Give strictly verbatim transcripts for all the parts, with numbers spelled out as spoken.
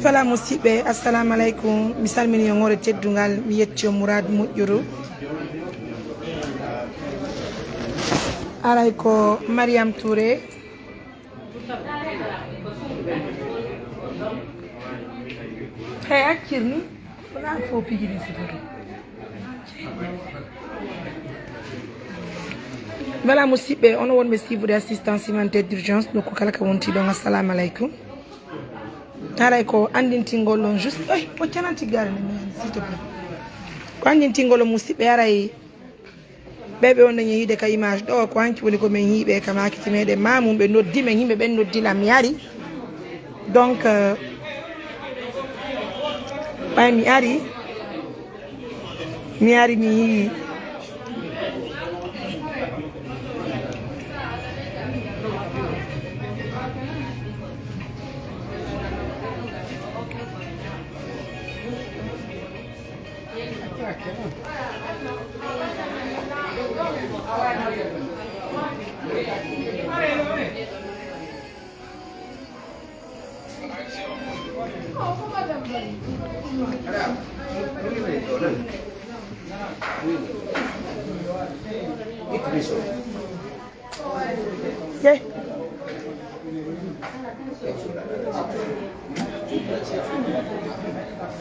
Voilà, musiɓɓe, assalamu alaikum. Mi salmini on hoore teddungal, mi yetti on muraadu moƴƴuru. Aray ko Mariam Touré. Hey, accir ni. Wala fof piji ɗin sifori. Voilà, musiɓɓe, on wonɓe suivre assistance humanitaire d'urgence, nokku kala ka wonti ɗon, assalamu alaikum. Haray ko anndintingol on juste, oy, o cananti gare ne, mi, s'il te plaît. Ko anndintingol on, musiɓɓe, haray ɓe ɓe on dañi yiide ka image ɗo, ko hanki woni ko min yiiɓe ka maakiti meɗen Mamum, ɓe noddi min, yimɓe ɓen noddi lan, mi ari. Donc, euh, ɓay mi ari, mi ari, mi yii.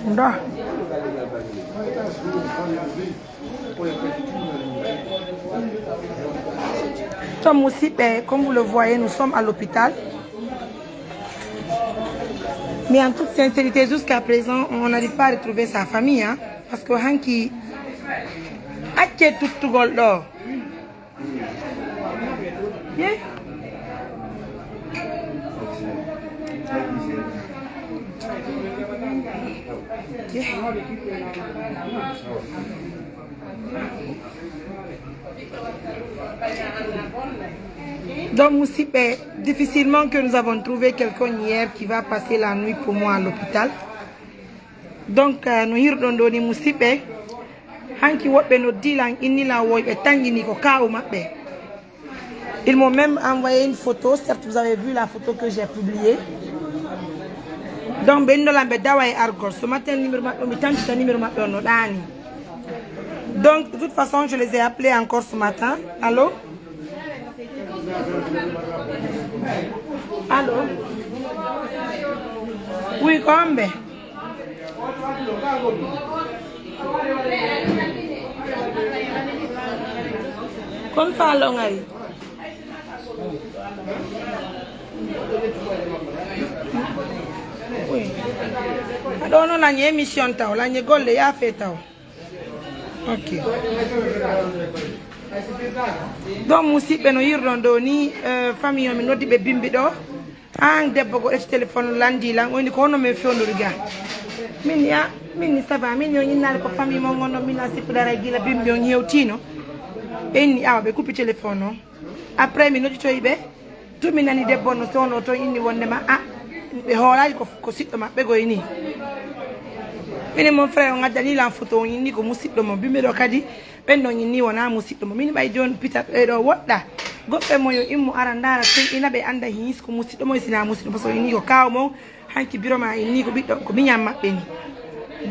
Nda. Donc, musiɓɓe, comme vous le voyez, nous sommes à l'hôpital. Mais en toute sincérité, jusqu'à présent, on n'arrive pas à retrouver sa famille, hein, parce que hanki acce tuttugol ɗo. Ye? Ye? Donc, musiɓɓe, difficilement que nous avons trouvé quelqu'un hier qui va passer la nuit pour moi à l'hôpital. Donc, euh, no hiruɗon ɗo ni, musiɓɓe, hanki woɓɓe noddi lan, inni lan woy ɓe tanƴini ko kaawu maɓɓe. Ils m'ont même envoyé une photo, certes vous avez vu la photo que j'ai publiée. Donc, ɓe inno lan ɓe dawa e argol. Ce matin, numéro maɓɓe, mi tampita numéro maɓɓe on no ɗaani. Donc, de toute façon, je les ai appelés encore ce matin. Allô? Allô? Oui, ko homɓe? Kon faalongari. Oui. Aɗo no lañe émission taw, lañe golle yaafe taw. Ok. Donc, musiɓɓe, no yiruɗon ɗo ni, euh, famille o, mi noddi ɓe bimbi ɗo. An debbo go ƴetti téléphone, lanndi lan, o inni ko honno min fewndori ga. Min ni, a, min ni ça va, min ni on innaali ko famille mon ngon ɗon, min a sippu dara gila bimbi on hewtino. Ɓe inni awa, ɓe kuppi téléphone o. Après, mi nodditoyi ɓe. Tun mi nani debbo on no sewndo ton inni wondema, a, ɓe hoolaali ko, ko siɗɗo maɓɓe go ini. Minen mon frère on addani lan photo on inni ko musiɗɗo mon. Bimbi ɗo kadi, ɓen ɗon inni wonaa musiɗɗo mon. Min ɓay jooni pita ɓe ɗo woɗɗa. Goɗɗo e mon yo immo ara ndaara tun ina ɓe annda his ko musiɗɗo mon, sinaa musiɗɗo, parce que inni ko kaaw mon, hanki biro ma inni ko ɓiɗɗo, ko miñan maɓɓe ni.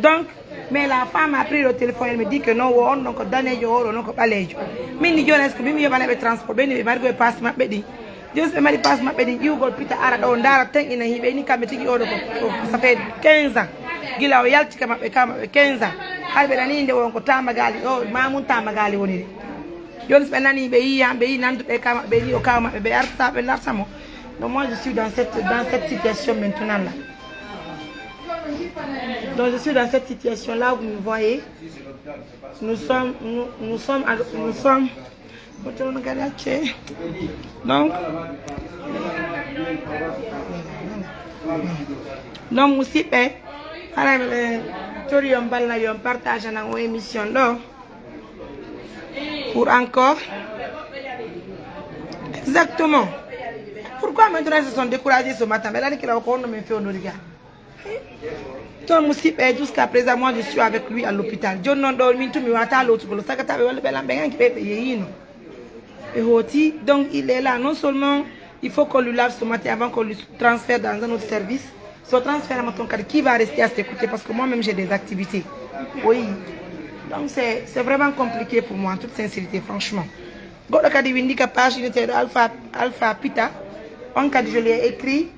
Donc, mais la femme a pris le téléphone, elle me dit que non, wo on ɗon ko daneejo, o ɗo non ko ɓaleejo. Min ni jooni, est-ce que min mi yoɓana ɓe transport, ɓe ni ɓe mari koye passe maɓɓe ɗin. Jooni so ɓe mari passe maɓɓe ɗin, ƴiwgol pita ara ɗo, ndaara tan ina hii, ɓe ni kamɓe tigi o ɗo ko, ko, ça fait quinze ans. Gila o yalti ka maɓɓe, ka maɓɓe quinze ans. Hay ɓe nani nde won ko Tamagaali ɗo, Mamun Tamagaali woni de. Jooni so ɓe nani, ɓe yii an, ɓe yii nanduɓe ka maɓɓe, ɓe yii o kaaw maɓɓe, ɓe arta, ɓe larta mo. Donc moi, je suis dans cette, dans cette situation maintenant là. Donc je suis dans cette situation là, vous me voyez. Nous sommes, nous, nous sommes, à- nous sommes, donc, donc, musiɓɓe, haray miɗen tori on balla, yo on partage nan o émission ɗo. Pour encore. Exactement. Pourquoi maintenant ils se sont découragés ce matin? Ɓe lani kila ko honno min fewndori ga. Donc, musiɓɓe, jusqu'à présent, moi, je suis avec lui à l'hôpital. Jooni non ɗo, min tun mi wata lotugol, sagata ɓe walla ɓe lan ɓe hanki ɓe, ɓe yeyino. Ɓe hooti, donc il est là. Non seulement il faut qu'on lui lave ce matin avant qu'on lui transfère dans un autre service. So transfert ma ton kadi, qui va rester à s'écouter? Parce que moi-même, j'ai des activités. Oui. Donc, c'est, c'est vraiment compliqué pour moi, en toute sincérité, franchement. Goɗɗo kadi windi ka page ine teeɗo Alpha, Alpha Pita. On kadi, je lui ai écrit,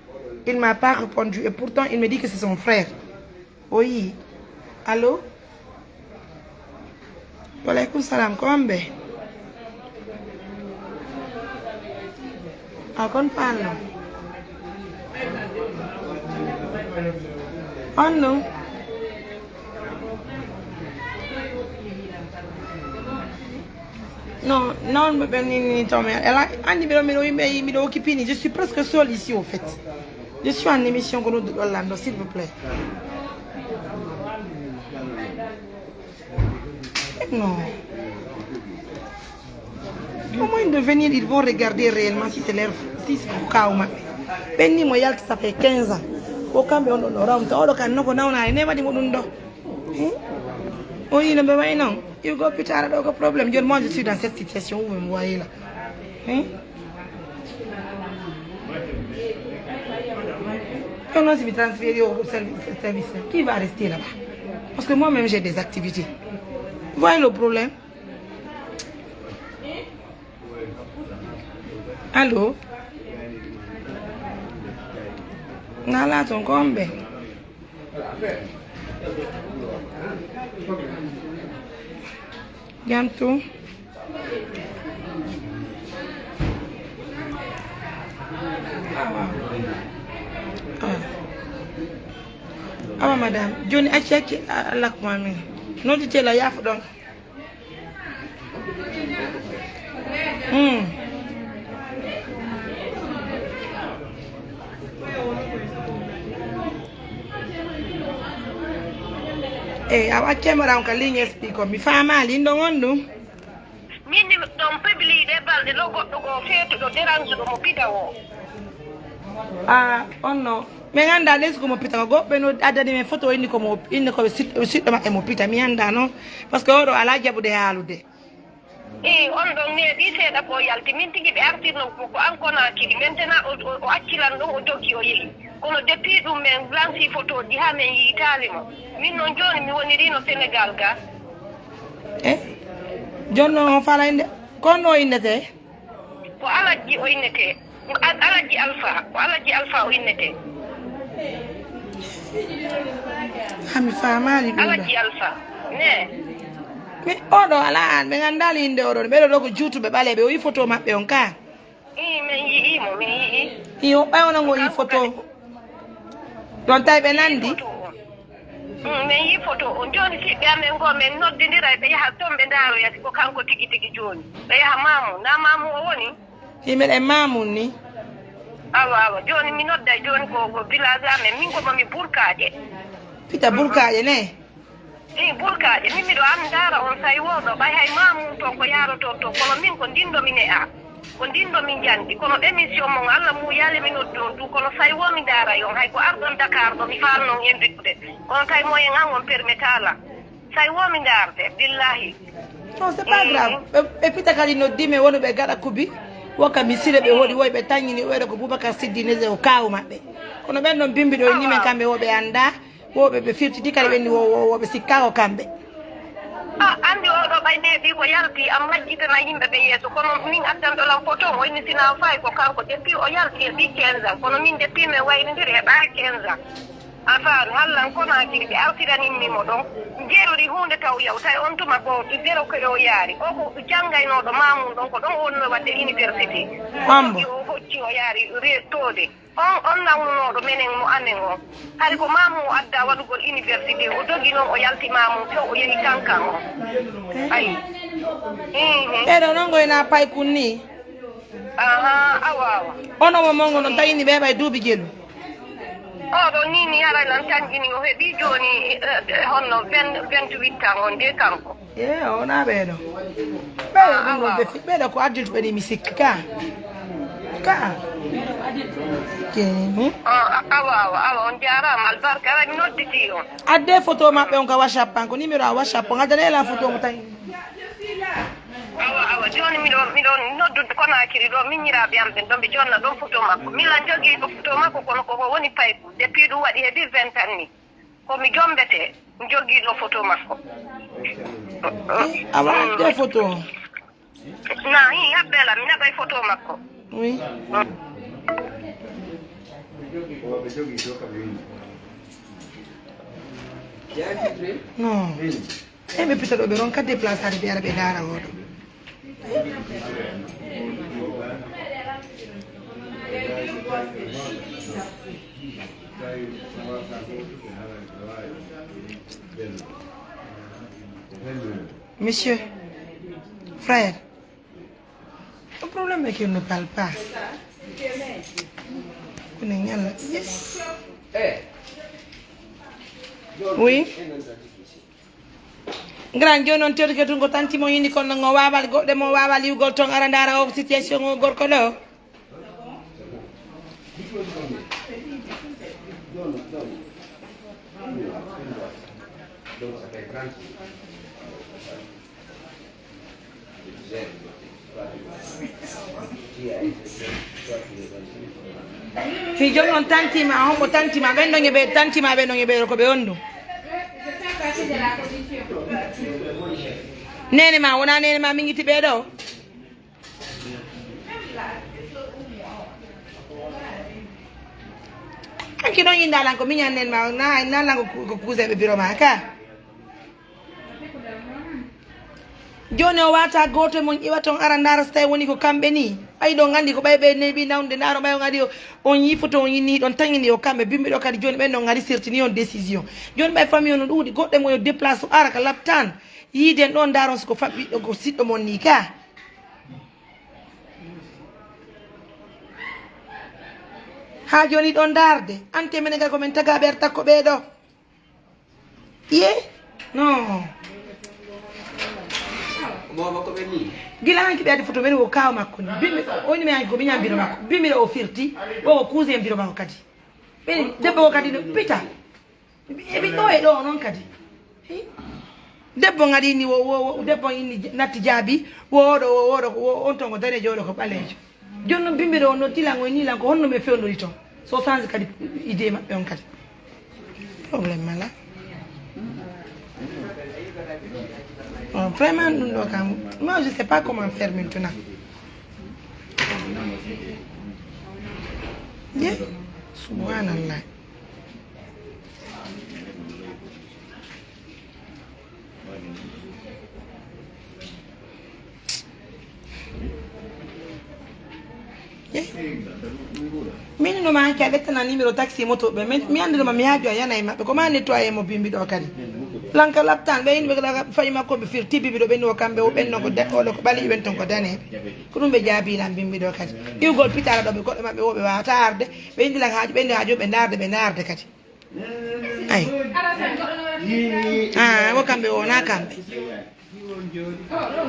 il m'a pas répondu. Et pourtant, il me dit que c'est son frère. Oui. Allô? Waleykum salam, ko on ɓe? A kon faalno? On ɗum? Non, non, ɓe ɓen ni, ni to me. Ela, andi miɗo, miɗo, miɗo, miɗo occupé ni. Je suis presque seule ici, au fait. Je suis en émission, ko nodduɗon lan ɗo, s'il vous plaît. Non. Au moins de venir, ils vont regarder réellement si c'est leur, si c'est ko kaaw maɓɓe. Ɓen ni mo yalti, ça fait quinze ans. Ko kamɓe on ɗon ɗo rawta. Oɗo kan no ko nawnaani, ne waɗi mo ɗum ɗo. Hein? O yino ɓe way non. Iwgo pitaara ɗo ko problème. Jooni moi, je suis dans cette situation où mi wayi la. Hein? Et non, si mi transféré au service, service, qui va rester là-bas? Parce que moi-même, j'ai des activités. Vous voyez le problème? Allô? Nala ton ko on ɓe? Jam tun. Awa. Awa. Awa, madame. Jooni, acci, acci, a-, Allah ko mamin. Nodditee la, yaafo ɗon. Hmm. Eyi, a accee mbaɗa on ka ligne S P ko mi faamaali, ɗon on ɗum? Min ni ɗon pebli ɗe balɗe ɗo goɗɗo goo feetuɗo deransuɗo mo pita o. Ah, on no. Min anndaa leysi ko mo pita, ko goɗɗo ɓe no addani min foto, o inni ko mo, inni ko ɓe sit-, ɓe siɗɗo maɓɓe mo pita. Mi anndaa non. Parce que oɗo alaa jaɓude haalude. Ii, on ɗon neeɓii seeɗa ko o yalti. Min tigi ɓe artirno ko, ko an Konaakiri. Maintenant o, o, o acci lan ɗon, o dogi, o yehi. Kono depuis ɗum, min lansii fotooji haa min yiitaali mo. Min non jooni mi woniriino Senegaal ga. Eh? Jooni non on faalaa innde? Ko honno o innetee? Ko Alajji o innetee. Al-, Alajji Alfa. Ko Alajji Alfa o innetee. Haa mi faamaali ɗum ɗo. Alajji Alfa. Ne. Mi, oɗo alaa an, ɓe anndaali innde oɗo. Ɓeɗo ɗo ko juutuɓe ɓaleeɓe. O yi foto maɓɓe on ka. Ii, min yi'ii mo, min yi'ii. Ii, o ɓay onon o yi foto. Ɗon tawi ɓe nandi? Foto on. Mm, min yi'ii foto on. Jooni siɓɓe amen goo, min noddindira, ɓe yaha ton, ɓe ndaaroya si ko kanko tigi tigi jooni. Ɓe yaha Maamu. Naa Maamu o woni? Ii, meɗen Maamu ni. Awa, awa. Jooni mi nodday jooni ko, ko village amen. Min ko mami Burkaaƴe. Pita Burkaaƴe ne? Ii, Burkaaƴe, min miɗo an ndaara on, say woo ɗo, ɓay hay Maamu ton ko yaarotoo ton, kono min ko ndin ɗo mi ne'aa, ko ndin ɗo mi njanɗi, kono émission mon Alla muuyaali mi noddi on tun, kono say woo mi ndaaray on, hay ko arɗon Dakar ɗo mi faalno on invitude, kono tay moyen an on permetaa lan, say woo mi ndaarde, billahi. Non, c'est pas grave. Ɓe, ɓe pita kadi noddi men wonuɓe gaɗa kubi, wokka mi sire ɓe hoɗi woy ɓe tañini, ɓe ko Boubacar Siddi Neze o kaawu maɓɓe. Kono ɓen non bimbi ɗo ni men kamɓe wo ɓe anndaa. Wo ɓe, ɓe firtiti kadi ɓenni wo, wo, wo ɓe sikkaa ko kamɓe. A anndi oɗo ɓay neeɓii ko yalti, a majjitana yimɓe ɓe yeeso. Kono min addanɗo lan foto, o inni sinaa fayi ko kanko. Depuis o yalti heɓii quinze ans. Kono min depuis min wayrindiri heɓaali quinze ans. A faami, hallan Konaakiri ɓe artiraninmi mo ɗon. Jeerori huunde taw yawtay on tuma ko zéro ko o yaari. O ko janngaynooɗo Maamun ɗon, ko ɗon o wonno waɗde université. Ambo. O hocci o yaari re-, toode. On, on nawnunooɗo menen mo amen on, hari ko Maamu o addaa waɗugol université, o dogi non o yalti Maamu few o yehi Kankan on. Ayi. Mhm. Ɓeɗo non ko ena paykun ni. Aha, awa, awa. Ono mo mongo non tawi ni ɓe heɓay duuɓi jelu. Oɗo ni, ni haray lan tanjini o heɓi jooni, eh, eh, honno vingt, vingt-huit ans on de kanko. Ee, o wonaa ɓeeɗo. Ɓeeɗo ɗum ɗo ɓe fi-, ɓeeɗo ko adulte ɓe ni mi sikki ka. Ka. Ke, hmm? Ah, awa, awa, awa, on jaaraama, albarka, awa, mi nodditii on. Adde photo maɓɓe on ka WhatsApp an, ko numéro a WhatsApp on, addane lan photo mo tawi. Awa, awa, Jooni miɗo, miɗo noddude Konaakiri ɗo, miñiraaɓe am ɓen ɗon, ɓe jonna ɗon foto makko. Milan jogii ɗo foto makko, kono ko ko woni paybu. Depuis ɗum waɗi heɓi vingt ans ni. Ko mi jombete, mi jogii ɗo foto makko. A waɗa ɗe foto? Na, hi, habbela, mi naɓay foto makko. Oui. Non. E ɓe pita ɗo, ɓe ronka déplacade, ɓe ara ɓe ndaara oo ɗo. Monsieur, frère, le problème est qu'il ne parle pas. Ku ne ñalla. Yes. Oui. Grand, jooni on tewtike tun ko tanti mo yini kon non o waawal goɗɗe mo waawal yiwgol ton ara ndaara o situation o gorko ɗo. Fii jooni on tanti ma, hombo tanti ma, ɓen ɗon e ɓe tanti ma, ɓen ɗon e ɓe ko ɓe on ɗum. Neene ma, wona neene ma, min itti ɓe ɗo. Anki ɗon yinda lan ko miñan nen ma, na, na lan ko ku-, ko cousin ɓe biro ma ka. Jooni o wata gooto e mon ƴiwa ton ara ndaara so tawi woni ko kamɓe ni. Ɓay ɗon anndi ko ɓay ɓe neeɓi nawnude ndaaro ɓay on adi o-, on yii foto on yinni ɗon taŋini o kamɓe bimbi ɗo kadi jooni ɓen ɗon ngari sertini on décision. Jooni ɓay famille on no ɗuuɗi goɗɗo e mo yo déplace o ara ka laptan. Yiiden ɗon ndaaron so ko faɓɓiɗɗo ko siɗɗo mon ni ka. Haa jooni ɗon ndaarde. Ante menen kadi ko men tagaaɓe ar takko ɓee ɗo. Iye? Non. Booba ko ɓe ni? Gila hanki ɓe addi foto men wo kaaw makko ni. Bimmi o ni me hanki ko miñan biro makko. Bimmi o firti. Wo ko cousin biro makko kadi. Ɓe debbo o kadi no pita. Eɓe ɓooye ɗo non kadi. Hi? Debbo ngari ni wo, wo, wo, debbo inni natti jaabi. Wo oɗo, wo oɗo, wo on ton ko danejo, oɗo ko ɓalejo. Jooni non bimbi ɗo no tilan o ni lan ko honno ɓe fewndori ton. So sansi kadi idée maɓɓe on kadi. Problème mala. Oh, vraiment, ɗum ɗo kam, moi, je sais pas comment faire maintenant. Ye, subhanallah. Eh? Min no ma hanki a ɓettana numéro taxi moto ɓe. Min, mi anndi no ma mi haaju a yana e maɓɓe. Ko ma nettoyé mo bimbi ɗo kadi. Lanka laptan ɓe yimɓe kala fayi makko ɓe firti bimbi ɗo ɓe no kamɓe o ɓen no ko da-, o ɗo ko ɓali ɓen ton ko dane. Ko ɗum ɓe jaabi lan bimbi ɗo kadi. Iwgol pitala ɗo ɓe goɗɗo maɓɓe wo ɓe wawata arde. Ɓe indi lan haaju ɓe indi haaju ɓe ndaarde ɓe ndaarde kadi. Ay. Ah, wo kamɓe wona kamɓe.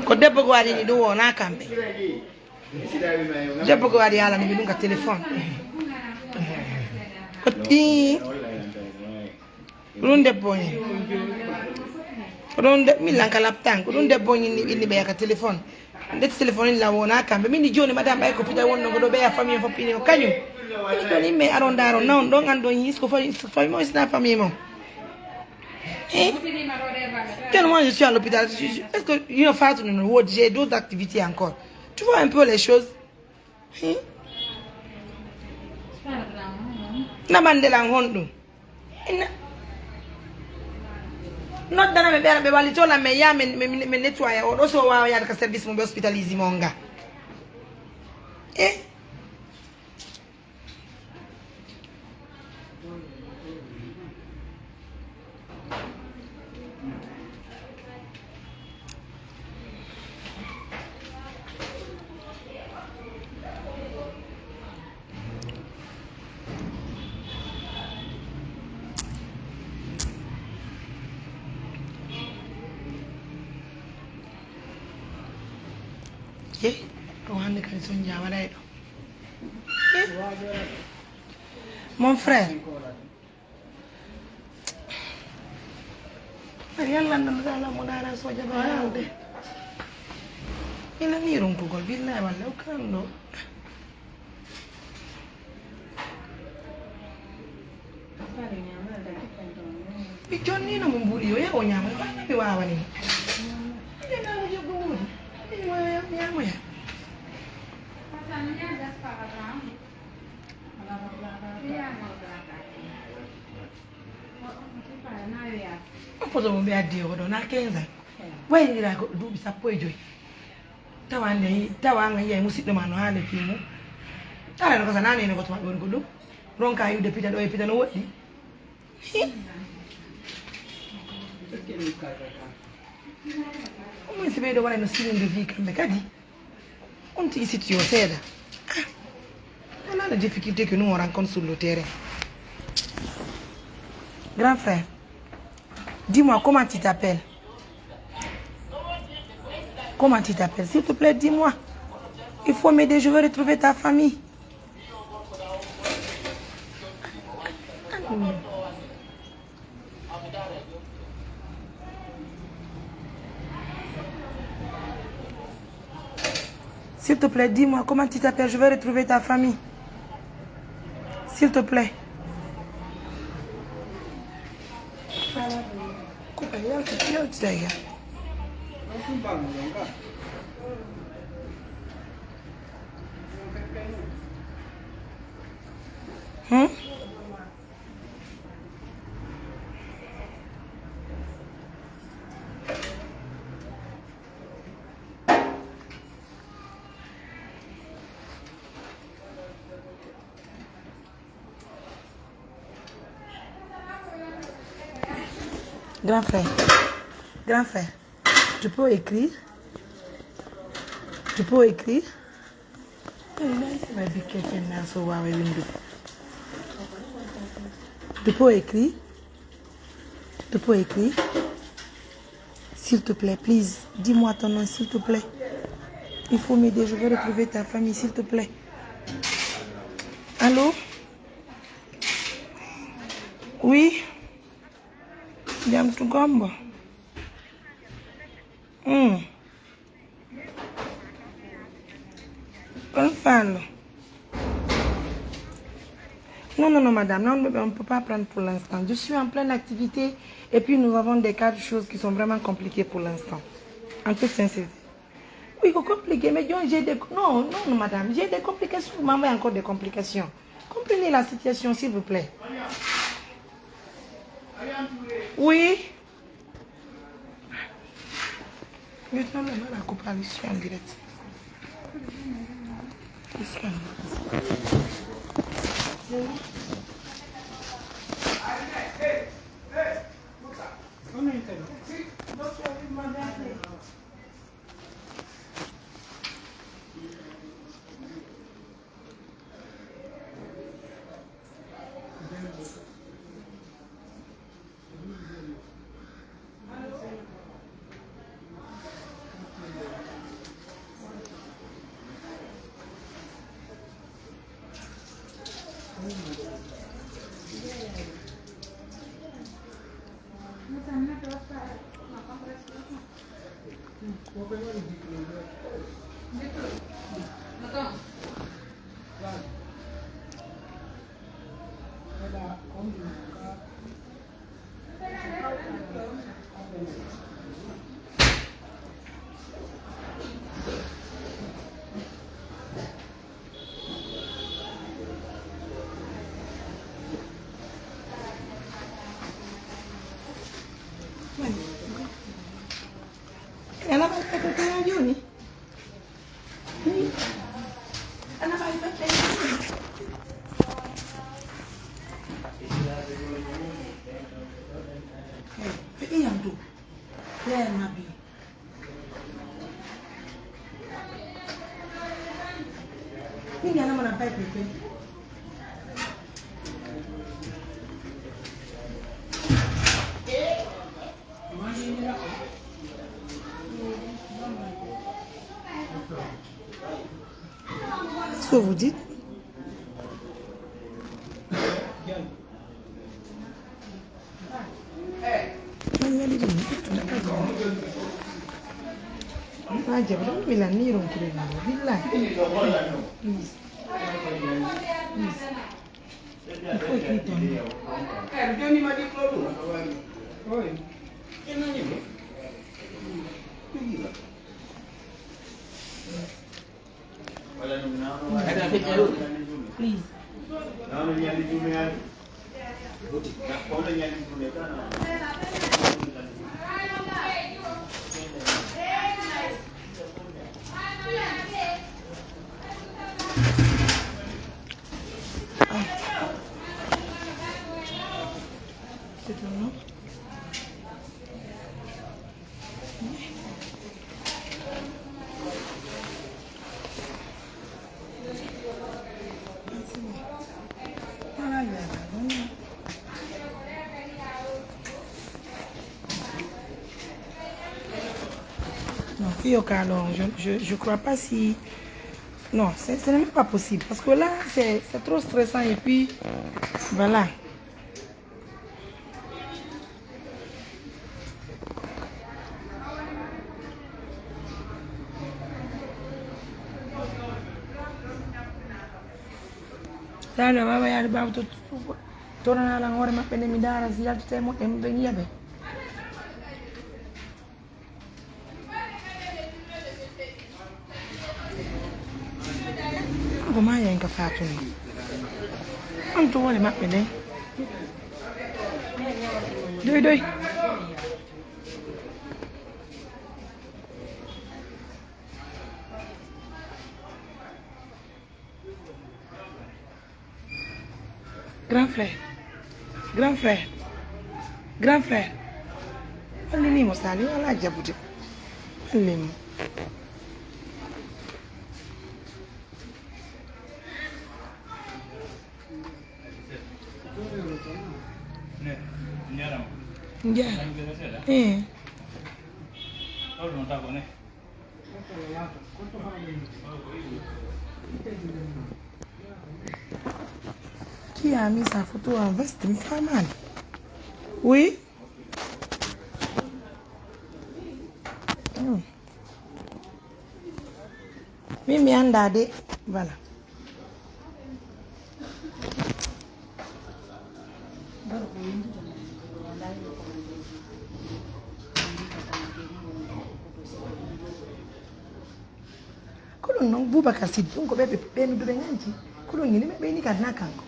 Ko debbo ko waɗi ni ɗum wona kamɓe. Debbo ko waɗi yalani mi ɗum ka téléphone. Ko ɗi. Ko ɗum debbo ni. Ko ɗum de-, min lan ka laptan. Ko ɗum debbo ni inni ɓe ka téléphone. Ndeti téléphone la wona kamɓe. Min ni jooni madame ɓay ko pita wonno ko ɗo ɓeya famille fof pini o kañum. Min ɗon yimɓe aron ndaron nawon ɗon an ɗon his ko famille, famille mo isna famille mo. Eh? Tellement je suis à l'hôpital. Je, je, est-ce que you know Fatou no woodi j'ai d'autres activités encore. Tu vois un peu les choses. Eh? Naɓande lan honɗum? Ina-, noddana ɓe ɓeya ɓe wallito lan, men yaa men, men, men nettoya o ɗo, so o waawa yaade ka service mo ɓe hospitalise mo nga. Eh? Ye, ɗum hannde kadi Sonja waɗay ɗo. Eh? Mon frère. Ay, Yalla, no dala mo dara soja ba haalde. Ina nii ronkugol, billahi wallahi, o kan ɗo. Mi jonnino mo mbuuɗi yo, yaa o ñaama, mi waawani mo. Ina nana joggo mbuuɗi. Mi wawa ñaamoya. On foto mo ɓe addi o ɗo na quinze ans. Waynira goɗɗo duuɓi sappo e joy. Tawa ande, tawa an a yi'ay musiɗɗo ma no haali fii mum. Aray no ko sa nane no goto maɓɓe woni ko ɗum. Ronka yi'ude pita ɗo e pita no woɗɗi. Hi. Au moins si ɓeyɗo waɗa no siwinde fii kamɓe kadi. On tigi siti yo seeɗa. Ah, voilà les difficultés que nous on rencontre sur le terrain. Grand frère, dis-moi comment tu t'appelles. Comment tu t'appelles? S'il te plaît, dis-moi. Il faut m'aider, je veux retrouver ta famille. S'il te plaît, dis-moi comment tu t'appelles, je vais retrouver ta famille. S'il te plaît. Hmm? Grand frère, grand frère, tu peux écrire, tu peux écrire. Hey, nice, my big cat and now so wow, window. Tu peux écrire, tu peux écrire. S'il te plaît, please, dis-moi ton nom, s'il te plaît. Il faut m'aider, je veux retrouver ta famille, s'il te plaît. Allô? Oui? Jam to gombo. Hmm. Kono Fallou. Non, non, non, madame, non, on ne peut pas prendre pour l'instant. Je suis en pleine activité et puis nous avons des cas de choses qui sont vraiment compliquées pour l'instant. En toute sincérité. Oui, c'est compliqué, mais j'ai des... Non, non, non, madame, j'ai des complications. Vous m'envoyez encore des complications. Comprenez la situation, s'il vous plaît. Oui. Maintenant, là, voilà, coupe la mission en direct. Ici, en direct. Ana ɓay fete tana jooni? Ana ɓay fete tana jooni? Hey, fe iyam to. Yaa ma bi. Ninga na mana pai pepe. Qu'est-ce que vous dites? Jabi ɗum mi lanni ronkude ma, billahi. Please. Please. Il faut qu'il tombe. Please. Non, fille au calon, je, je, je crois pas si. Non, c'est, ce n'est même pas possible. Parce que là, c'est, c'est trop stressant. Et puis, voilà. Salo, baba, yaade baba to, to, to, to, lan hoore maɓɓe nde mi ndaara si yaltata e muɓɓen, ɓe yiya ɓe. Ko maa yaŋka faatuni. An to wole maɓɓe nden. Doy, doy. Grand frère, grand frère, grand frère. Wallini mo Sali, wala jabude. Wallini mo. Njaram. Eh. Qui a mis sa photo en veste? Mi faamaali. Oui. Hmm. Min mi anndaa de. Voilà. Ko ɗum noon, Boubacar Sidi, ɗum ko ɓe, ɓe, ɓe mi duɓe ŋanci. Ko ɗum yini, ɓe, ɓe yini kadi na kanko.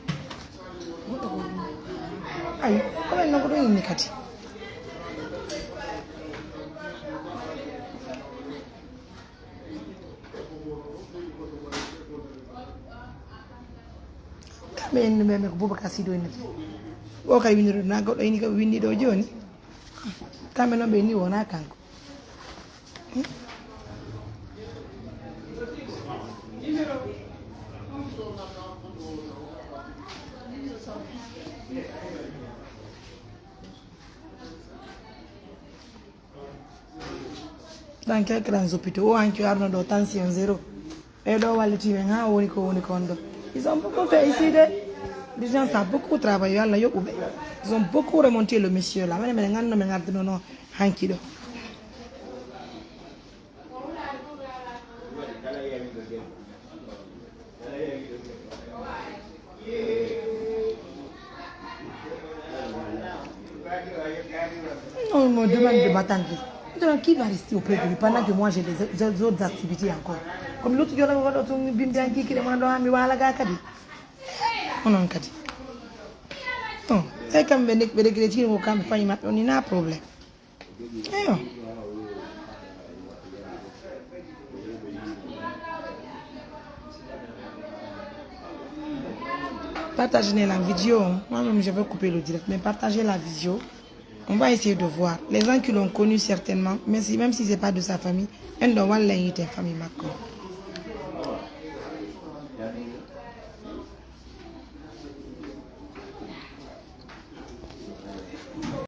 Ayi, ko ɓen noon ko ɗum yini kadi. Kamɓe en ɗumen ko Boubacar Sidi o innata. O kay winndiro na goɗɗo ini ko winndi ɗo jooni. Kamɓe noon ɓe inni wona kanko. Dans quels grands hôpitaux? O hanki o arno ɗo, tension zéro. Ɓe ɗo walliti men ha woni ko woni kon ɗo. Ils ont beaucoup fait ici de. Les gens ont beaucoup travaillé, yo Allah yoɓu ɓe. Ils ont beaucoup remonté le monsieur là. Mene mene ganno men arduno no hanki ɗo. Non, on me demande de m'attendre. Maintenant, qui va rester auprès de lui pendant que moi j'ai des, des autres activités encore? Comme l'autre jour, on va bimbi en qui qui demande à mi wala ga kadi. Onon kadi. Non, c'est comme ɓe nek-, ɓe regrettino ko kamɓe fayi maɓɓe, on ina problème. Eyo. Partagez la vidéo, hein. Moi-même, je vais couper le direct, mais partagez la vidéo. On va essayer de voir. Les gens qui l'ont connu certainement, même si, même si c'est pas de sa famille, en ɗo walla en yite famille makko.